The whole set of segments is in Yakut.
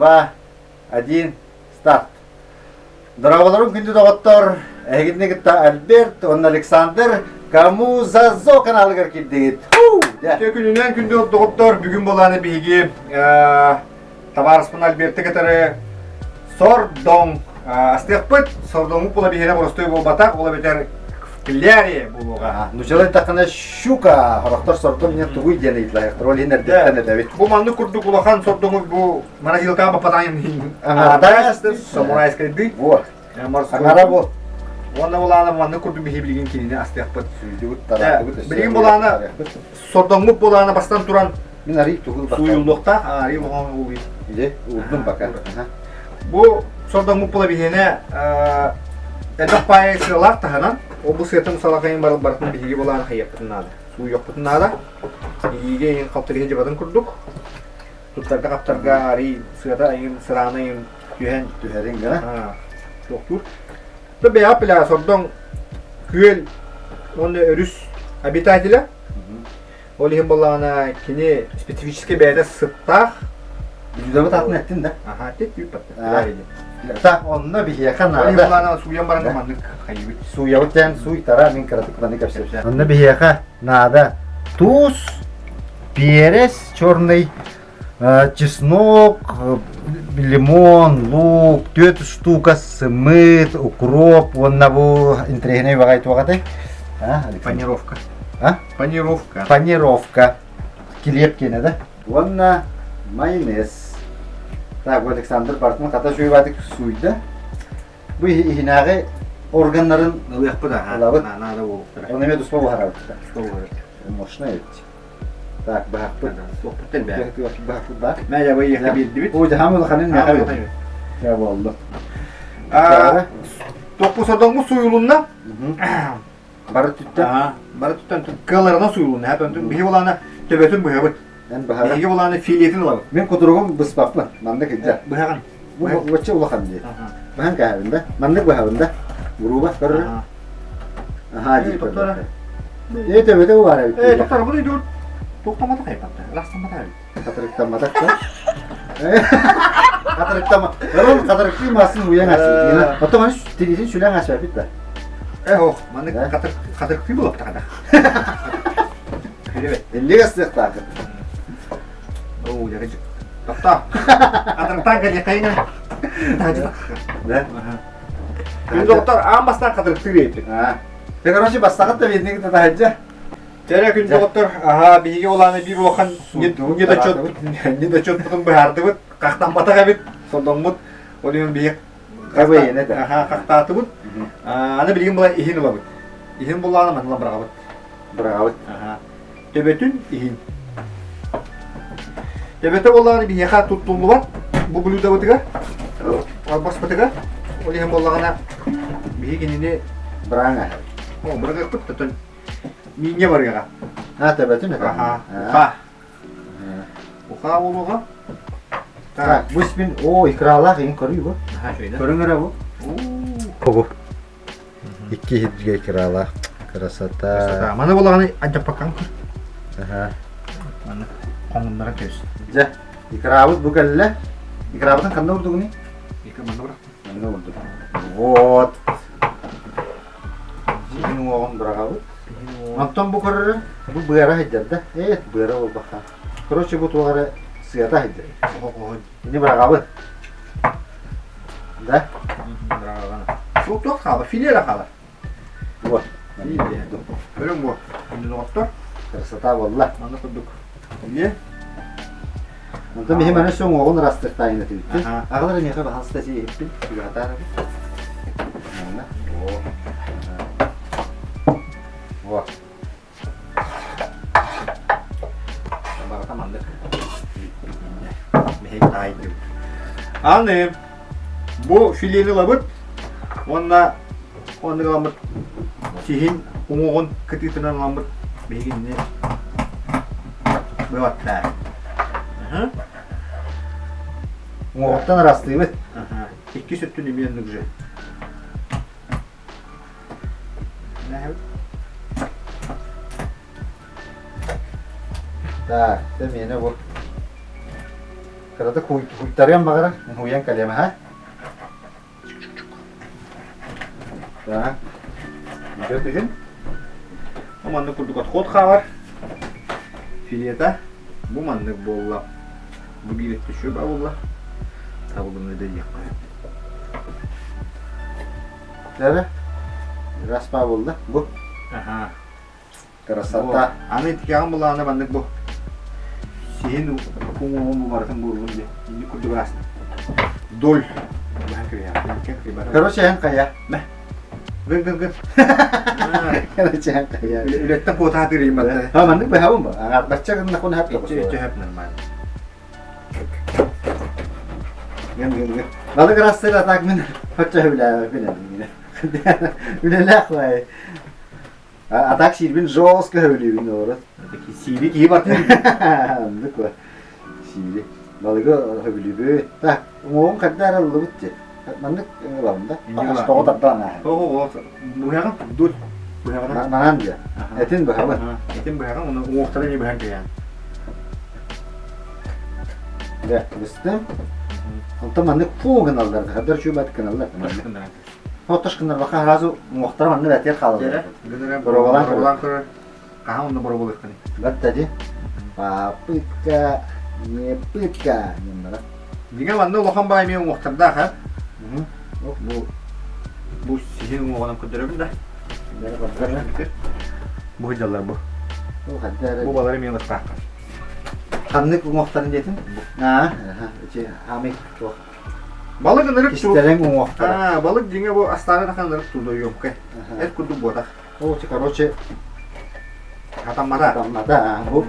два, один, старт. Дорооболорум күндү доҕоттор, эһигини кытта Альберт уонна Александр Кому за зо каналыгар киирдигит. Үтүө күнүнэн күндү доҕоттор, бүгүн буолааны биһиги табаарыспын Альберты кытары сордоҥ астыахпыт. Сордоҥу була биһиэнэ боростуой буолбатах, ол эбэтэр кляре буолуоҕа. Нучалай таххана щука, хорохтор сордоҥ диэн тугуй диэн ыйыталаһыахтар, ол иһин эрдэттэн этэбит. Бу маннык курдук улахан сордоҥу бу морозилкаҕа баппатаҕын Аҥаардаас самурайскайды. Вот. Аҥара бу. Уонна булаана маннык курдук биһи билигин кинини астыахпыт. Сүйдүбүт, тараатыбыт. Билигин булаана сордоҥмут булаана бастан туран Мин арый тугу сууйуллуохтаах, арый улахан уулуй. Или уурдум пока. Бу сордоҥмут була биһиэнэ элбэх паайа сыалаах таһынан, ол бу сыатын салахайын барыл барытын биһиги булаан хайыахпытын наада. Сууйуохпутун наада. Илиигэ иһин халтырыһы дьыбатын курдук. Туттарга-хаптарга арый сыата айын сыраана айын түһэн түһэрин гына. Туохтуур. То бэйэҕэ пляж сордоҥ күөл уонна өрүс обитателя. Ол иһин буоллаҕына кини специфическэй бэйэтэ сыттаах. Бүлүүдэбит атын эттин да? Аха, тет түүп Так, онно биһиэхэ наада. Ол сууйан баран маннык хайыбыт. Сууйабыт диэн сууйтара мин кыратык маннык кэпсэпсэ. Онно биһиэхэ наада туус, перец черный, чеснок, лимон, лук, түөрт штука сымыыт, укроп уонна бу интэриэһинэй баҕайы туох этэй? Панировка. А? Панировка. Панировка. Килиэп киэнэ да? Уонна майонез. Так, бу Александр барытын хата сууйбатык сууйда. Бу иһинээҕи органнарын ылыахпыт аха. Ылабыт. Наада буолуохтара. Оны эмиэ туспа буһарабыт. Туспа буһарабыт. Мощно эбит. Так, быһахпыт. Суохпут элбээх. Быһахпыт баар. Мэ дьэ быйыахха биэрдибит. Оо, дьаһам улаханын миэхэ биэрдибит. Дьэ буолла. Тохпу сордоҥмут сууйулунна. Бары түттэн. Бары түттэн кыаларынан сууйулунна. Биһи булаана төбөтүн быһабыт. Эн быһаҕын. Биһиги булаана филетин ылабыт. Мин кутуругум быспаппын. Маннык илдьэ. Быһаҕын. Бу бочча улахан дии. Быһан кээһэбин да. Маннык быһабын да. Грубо көрөр. Аһаа дии Токтора. Ээ төбөтө бу баар эбит. Ээ токтора бу дойду туохтамматах айбатта. Ырастамматах эбит. Хатырыктамматах да. Хатырыктама. Ылын хатырыктыы масын уйан асыйдыына. Оттон маны тиритин сүлэн асыйбыт да. Э ох, маннык хатырыктыы булаптаҕына. Инник астыахтаахыт. Оо, дьэ, Тохтоо. Хатырыктаан кэлиэххэйин. Да? Күн доктор аан бастаан хатырыктыыр эбиппит. Ты, короче, бастаҕыт да биирник татаһыдьа. Тэрэ күн доҕоттор, аха, биһиги улааны биир улахан недочетпутун быһаардыбыт, хахтамматах эбит, сордоҥмут. Ол иһин биһиги аха, хахтаатыбыт. Аны билигин була иһин ылабыт. Иһин буллаҕына манна быраҕабыт. Быраҕабыт. Аха. Төбөтүн иһин. Төбөтө буоллаҕына биһиэхэ туттуллубат бу блюдобытыгар, албаспытыгар. Ол иһин буоллаҕына биһи кинини Быраҥ аһар. О, бырагыахпыт төтөн мииҥҥэ барыаҕа. А, төбөтүн этэ. Аха. Уха. Уха буолуоҕа. Так, бу испин, о, икралаах иһин көрүй бу. Көрүҥ эрэ бу. Бу. Икки иһирдьигэ икралаах. Красота. Красота. Маны булаҕаны адьаппаккан көр. Аха. Маны хоҥуннара көс. Дьэ, икрабыт бу кэллэ. Икрабытын ханна урдугуний? Икра манна бырахтым. Манна урдук. Вот. Иһин уоҕун быраҕабыт. Онтон бу көрөрө, бу быара сылдьар да. Ээ, быара буолбахха. Короче, бу туох эрэ сыата сылдьар. Ини быраҕабыт. Да? Быраҕаҕын. Суох туох хаалар? Филе эрэ хаалар. Вот. Филе. Көрүҥ бу. Күндү Красота буолла. Манна курдук. Филе. Онтон биһи маны сөҥ уоҕун ырастыктаайын этибиттин. Аҕалар миэхэ баһалста сиэһиппин. Сүгэхэтаар эбит. Манна. О. О. Барыта маннык мэһэй таайдым. Аны бу филени ылабыт уонна оннук ыламмыт сиһин уҥуоҕун кытыытынан ыламмыт биһигини быһаттаа. Уҥуоҕуттан ырастыыбыт. Иккис өттүн эмиэ оннук же. Так, это миэнэ бу. Кыратык хуйтарыам баҕарар, хуйан кэлиэм аха. Так. Дьэ түһүн. Бу маннык курдук отход хаалар. Филета бу маннык буолла. Бу биир өттө шөба буолла. Табылынна да диэххэ. Дьэ, распа буолла. Бу. Аха. Красота. Аны итикэҕин былаана маннык бу. Сиһин уҥуоҕун бу барытын буоллун диye. Инник курдук ыраас. Доль. Короче, эн хайа? Мэ. Гын гын гын. Короче, эн хайа. Үлэттэн куотаатыр ийматта. Ha маннык быһабын бу. Аҥардачча гыннахпын хөп Иччэ хөп нормально. Гын гын гын. Балык ырастыр а так мин хоччо үлэлээх Үлэлээх бай. А так сиирбин жестко сөбүлүүбүн олорор. Сиири киһи бартын. Оннук ба. Сиири. Балыгы сөбүлүүбүт. Так, уҥуоҕун хайда эрэ ыллыбыт дии. Маннык ылабын да. Тоҕо тардан ааһан. Тоҕо быһаҕын дур. Быһаҕын. Манан дии. Этин быһабын. Этин быһаҕын, уну уҥуохтарын эмиэ быһан кэйээн. Дэ, быстым. Онтон маннык фу гыналлар, хаддар чуубат гыналлар. Хотош гыннарбакка сразу уҥуохтара манна бэтиэр хаалаллар. Боруобалаан боруобалаан көрөр. Хаһан онно боруобалыаххыный? Бэрт дии. Попытка, не пытка ньымнара. Дьиҥэ манна улахан баай эмиэ уҥуохтардаах ээ. Бу бу сиһин уҥуоҕунан көрдөрөбүн да. Бу сылдьаллар бу. Бу балары эмиэ ылыктааххын. Ханнык уҥуохтарын диэтин? Аа, ити хаамый туох Балык ынырык Кистэлэҥ уҥуохтара. Аа, балык дьиҥэ бу астаары тахан ынырык тудойуомка. Эт курдук буотах. Ол короче, Хатаммата. Хатаммата. Бу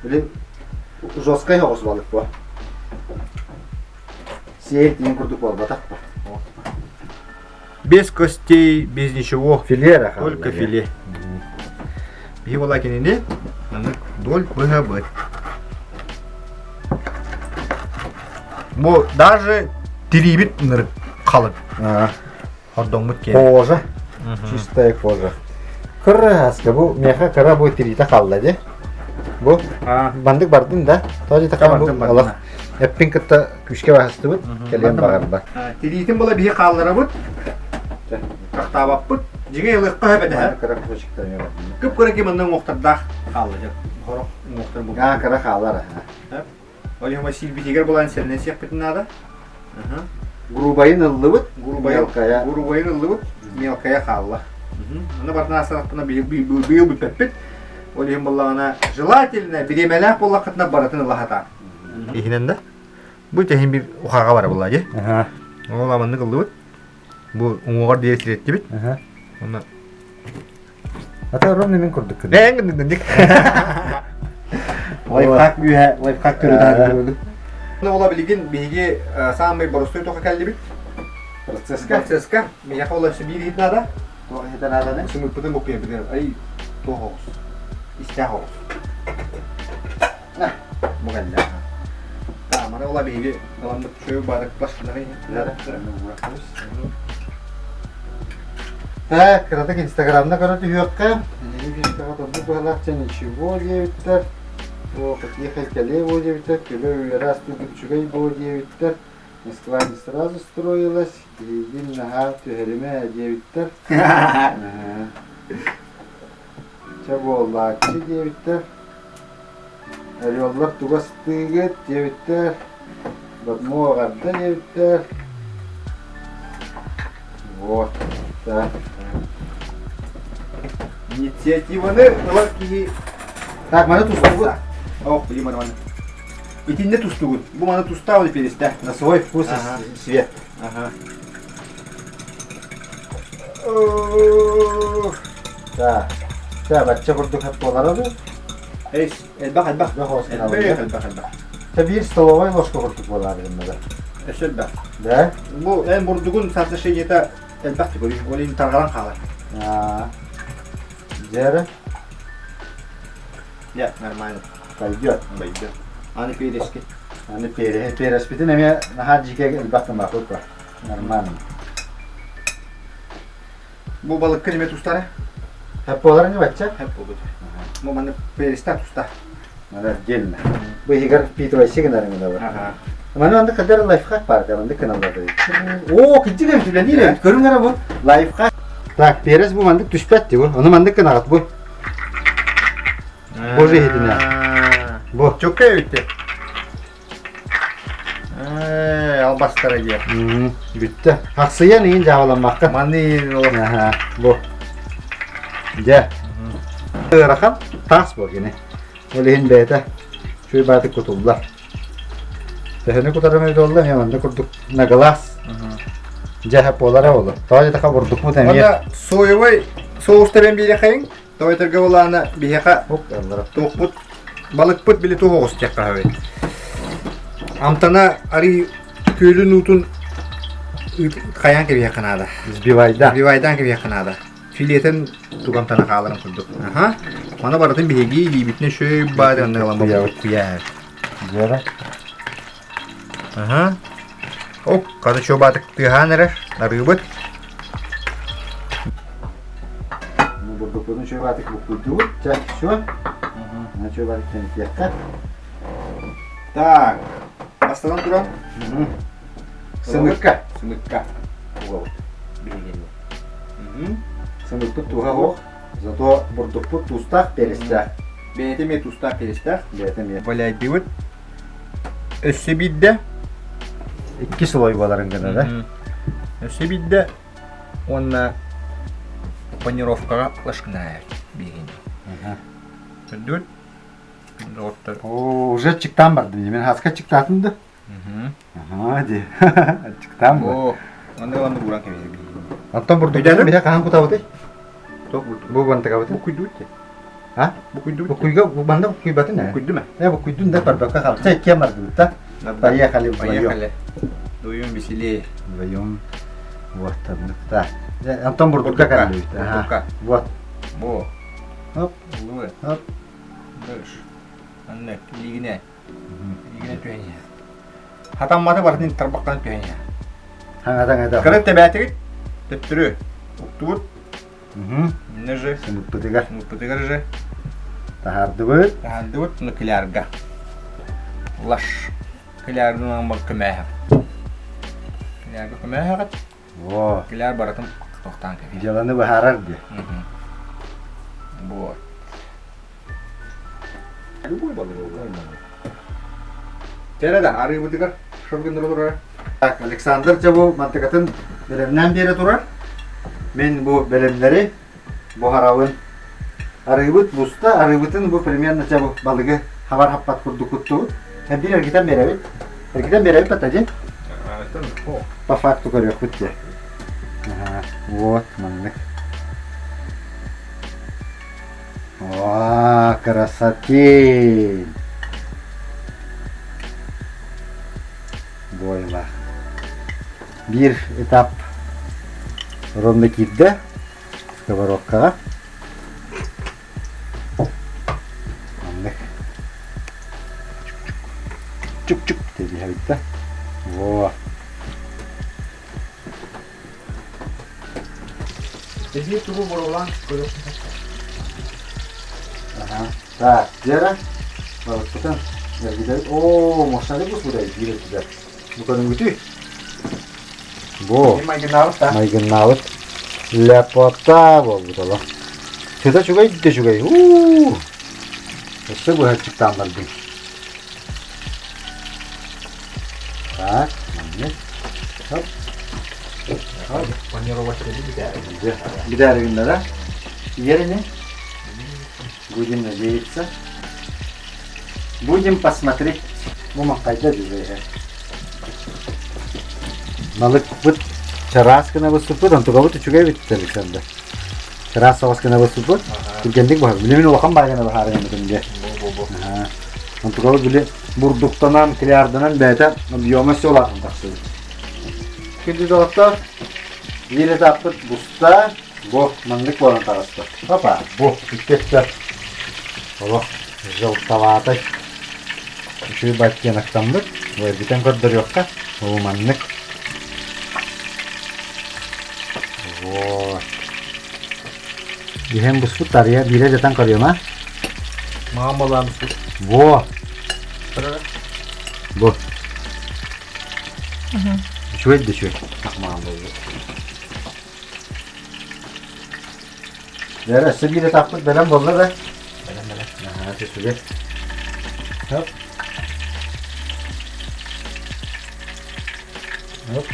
били жесткай оҕус балык бу. Сиэр тиин курдук буолбатах ба. Без костей, без ничего. Филе Только филе. Биһи була кинини маннык доль быһабыт. Бу даже тириибит ынырык халыҥ. Хордоҥмут киэн. Кожа. Чистая кожа. Кыраска бу меха кыра бу тириитэ хаалла дии. Бу бандык бардын да. Тоҕо диэтэххэ бу олох эппин кытта күүскэ баһыстыбыт, кэлиэн баҕарбат. Тириитин була биһи хаалларабыт, тахтаабаппыт. Дьиҥэ ылыахха сөп этэ. Кыра кусочектар эмиэ бардын. Кып-кыра ким манна уҥуохтардаах хаалла дьэ. Хорох уҥуохтар бу. Аа, кыра хаалар. Ол иһин сиирбитигэр булан сэрэнэн сиэхпитин наада. Грубайын ыллыбыт, мелкая. Грубайын ыллыбыт, мелкая хаалла. Аны бартын астарахпына быйыл бүппэппит. Ол иһин буоллаҕына желательно бириэмэлээх буоллаххытына барытын ыла сатаан. Иһинэн да Бу тэһин бир ухаҕа бара буолла дии. Ол аманнык ыллыбыт. Бу уҥуоҕар диэри сирэттибит. Онно Ата ровно мин курдук кыды. Бэйэҥ гыннык. Лайфхак үһэ, лайфхак көрүдэ. Ола билигин биһиги саамай боростуой тоха кэллибит. Процесска. Процесска. Миэхэ ол өссө биир иһит наада. Туох иһитэ нааданы? Сымыппытын буккуйабытын. Ай, туох оҕус. Истээх оҕус. Бу кэллэ. Маны ола биһиги ыламмыт чөй баадак башкынары Так, кыратык инстаграмна көрө түһүөххэ. Эһиги фишкаҕа тоннук быһалаах дьэ ничего диэбиттэр. О, тихо кэлиэ буо диэбиттэр, күлэ үөрэ астыыргыт үчүгэй буо диэбиттэр. Москва не сразу строилась, эйигин наһаа түһэримэ диэбиттэр. Чэ буоллааччы диэбиттэр. Ореллар тугу астыыгыт диэбиттэр. Бодмуоҕарда диэбиттэр. Вот. Так. Инициативаны ылар киһи Так, маны тустугут. Ох, били маны маны. Итиннэ тустугут. Бу маны тустаабыт перестэ. На свой вкус и цвет. Ага. Так. Так, бачча курдук буолара дуу? Эс, элбэх элбэх. Элбэх элбэх элбэх. Та биир столовай ложка курдук буолаары гыннара. Өссө элбэх. Да? Бу эн бурдугун соотношениета элбэх түгөрүй, ол иһин тарҕанан хаалар. Аа. Дьэ Дьэ, нормально. Пойдет. Пойдет. Аны перески. Аны переһи. Переспитин эмиэ наһаа дьиикэ элбэх гыммаппыт ба. Нормально. Бу балыкка эмиэ тустара? Хэп буолар ини бачча? Хэп буолбут. Бу манна перестан туста. Надо отдельно. Бу иһигэр впитывайся гынарыҥ бар. Ага. Маны маннык кадыр лайфхак баар да маннык гыналлар. Оо, кырдьык эбит үлэлиир эбит. Көрүҥ эрэ бу лайфхак. Так, перец бу маннык түспэт дии бу. Ону маннык гынаҕыт бу. Боже иһитинэ. Бу. Чөккө эбит. Албастара диэ. Бүттэ. Хахсыйан иин дьаабаламмакка. Маны Аха, бу. Дьэ. Ыарахан таас бу кини. Ол иһин бэйэтэ үчүгэй баатык кутуллар. Төһөнү кутарым эбит буолла, эмиэ манна курдук наглаас. Дьэ, буолара буолуо. Тоҕо диэтэххэ бурдукпут эмиэ. Онно соевай соус тэбэн биэриэхэйиҥ. Тоҕо этэргэ буолаана биһиэхэ туохпут балыкпыт били туох оҕус диэххэ сөбүй. Амтана арыы күөлүн уутун хайаан кэбиһиэххэ наада. Сбивайда. Сбивайдаан кэбиһиэххэ наада. Филетин тугамтана хааларын курдук. Аха. Маны барытын биһиги илиибитинэн шөй баар ылан куйаа. Дьара. Аха. Оп, хата чуо баатык тыаһаан эрэр, арыыбыт. Ну, бурдукпутун чуо баатык буккуйдубут. Чэ, все. На чуо баатык тэнитиэххэ. Так, бастатан туран. Сымыкка. Сымыкка. Угабыт. Биһигини. Сымыкпыт туһа суох, зато бурдукпут туустаах перестээх. Бэйэтэ эмиэ туустаах перестээх. Бэйэтэ эмиэ. Валяйдыбыт. Өссө биирдэ. Икки слой буоларын гына да. Өссө биирдэ уонна панировкаҕа лашкынаайар биһигини. Көрдүгүт? Доҕоттор. Оо, уже чыктаан бардым. Мен хаска чыктаатым да. Аһаа дии. Аччыктаан бу. Оо, манна ылан ууран кэбиһэр Онтон бурдуктарын бile хаһан кутабытый? Туох бурдук? Бу бантыкабытый? Букуйдуут те. А? Букуйдуут. Букуйга бу манна букуйбатын ээ. Букуйдум ээ. Э букуйдун да барбакка хаалта. Чэ иккиэн бардыбыт да. Поехали вдвоем. Поехали. Вдвоем веселее. Вдвоем. Вот, да. Антон бурдукка кэллибит. Бурдукка. Вот. Бу. Хоп. Хоп. Дальше. Анна, илиигинэ. Илиигинэ түһэн иһэр. Хатамматы барытын тарбахтан түһэн иһэр. Хаҥата-хаҥата. Кырын тэбээтигит, төттөрү уктубут. Инне же. Сымыппытыгар. Сымыппытыгар же. Таһаардыбыт. Таһаардыбыт, ну клярга. Лаш. Кляргынан көмөөһөх. Клярга көмөөһөҕүт. Во. Кляр барытын тохтоон кэбиһэр. Дьыаланы быһаарар дии. Вот. Любой балык Чэрэ да арыыбытыгар шоргуннара турар. Так, Александр дьэ бу мантыкатын бэлэмнээн биэрэ турар. Мин бу бэлэмнэри буһарабын. Арыыбыт буста, арыыбытын бу примерно дьэ бу балыгы хабар хаппат курдук куттубут. Биир эргитэн биэрэбит. Эргитэн биэрэбит бата дии. По факту көрүөхпүт дии. Вот, маннык. О, красотень! Буойла. Биир этап ровно киирдэ сковородкаҕа. Маннык. Чук-чук диэбит да. Во. Эһиги тугу боруобалаан көрүөххүн Аха. Так, Вера, балыкпытын эргитэбит. Оо, мощнады бу биир өттүгэр. Бу көрүҥгүтүй? Бу. Майгыннаабыт да. Майгыннаабыт. Ляпота буолбут олох. Сыта үчүгэй да үчүгэй. Уу! Өссө быһаччыктаан бардым. Так, маннык. Хоп. Хоп. Бүтээри гынна да? Ийэр ини? Будем надеяться. Будем посмотреть. Бу махтайда дьүлэйэ. Балыкпыт чараас гына буспут, онтугабыт үчүгэй бүттэ Александр. Чараас соҕус гына буспут. Түргэнник баһар. Билимин улахан баайгана баһаарыҥ этим дьэ. Онтугабыт били бурдуктанан, клярданан бэйэтэ объема все улаатан тахсыбыт. Күндү доҕоттор, биир этаппыт буста, бу маннык буолан таҕыста. Папа, бу икки олох желтоватай үчүгэй баттиэнактаммыт. Бүтэн көрдөрүөххэ, бу маннык. Вот. Иһэн буспут тарыйа биирэ дьатан көрүөм а? Маҕан балаан буспут. Во! Бу. Үчүгэй да үчүгэй. Ахмаан буолбут. Дьэ, өссө биир этаппыт бэлэм буолла да? Бэлэм бэлэм. Аһаа, үчүгэй. Хоп. Хоп.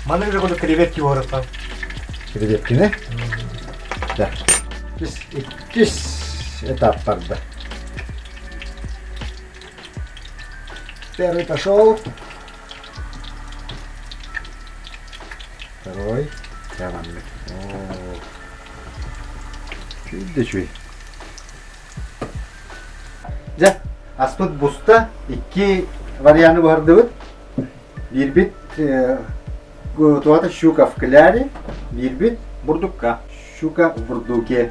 Маны же курдук креветки буһарыттан. Креветкини? Да. Иккис этап барда. Первый пошел. Второй. Маннык. Чүй да чүй. Дьэ, аспыт буста. Икки варианы буһардыбыт. Биирбит туата щука в кляре, биирбит бурдукка. Щука в бурдуке.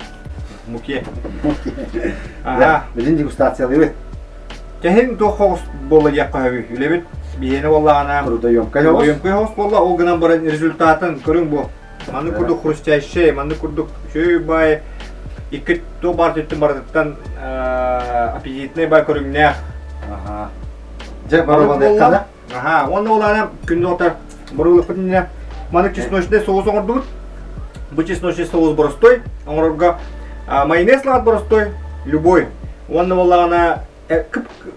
Муке. Муке. Ага. Билин дегустациялыыбыт. Кэһин туох хоҕус буолла диэххэ сөбүй? Үлэбит биһиэнэ буоллаҕына Трудоемкай хоҕус. Трудоемкай хоҕус буолла, ол гынан баран результатын көрүҥ бу. Маннык курдук хрустящий, маннык курдук үчүгэй баай икки туох баар өттүн барытыттан аппетитнай баай көрүҥнээх. Аха. Дьэ, боруобалыахха да? Аха, уонна ол аана күндү отар боруобалыахпыт иннинэ маннык чесночный соус оҥордубут. Бу чесночный соус боростой оҥорорго майонез лаҕат боростой, любой. Уонна буоллаҕына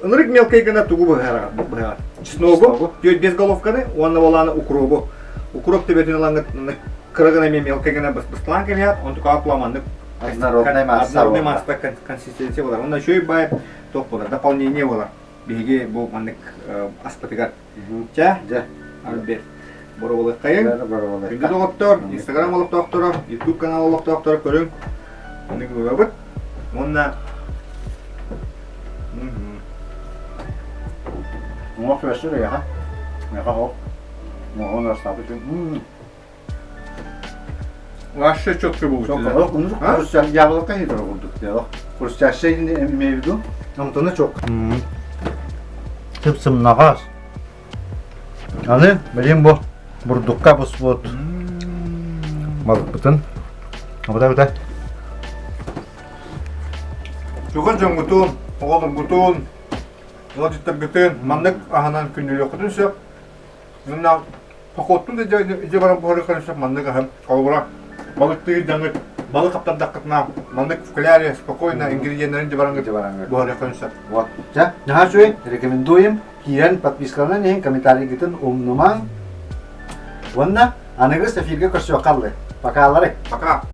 ынырык мелкай гына тугу быһараҕыт? Чесногу, түөрт без головканы уонна буоллаҕына укробу. Укроп төбөтүн ылаҥҥыт кыра гына эмиэ мелкай гына быстылаан кэбиһэт, онтукаҕа тула маннык однородная масса однородная масса консистенция буолар. Уонна үчүгэй баай туох буолар, дополнение буолар. Биһиги бу маннык аспытыгар. Чэ, Дьэ. Альберт. Боруобалыаххайыҥ. Күндү доҕоттор, Инстаграм олохтоохторо, Ютуб канал олохтоохторо көрүҥ. Маннык ылабыт. Уонна Уҥуох өссө эйэхэ. Миэхэ хоп. Уҥуоҕун астаабыт. Вообще четко будет. Яблоко не курдук. Хрустящее имею в виду. Амтана чок. Сып-сымнаҕас. Аны билим бу бурдукка буспут балыкпытын. Абыта быта. Чугас дьоҥҥутун, оҕолоргутун, ыалдьыттаргытын маннык аһынан күндүлүөххүтүн сөп. Уонна Походтун да дьэ баран буһарыахха сөп маннык аһын холобура балыктыыр дьаҥыт балык хаптардаххытына маннык в кляре спокойно ингредиеннэрин дьэ бараҥҥыт буһарыахха сөп. Вот. Дьэ, наһаа үчүгэй, рекомендуем. Киирэн подпискаланан иһин комментарийгытын умнумаҥ. Уонна аныгыс эфиргэ көрсүөххэ аллы. Покалары. Пока.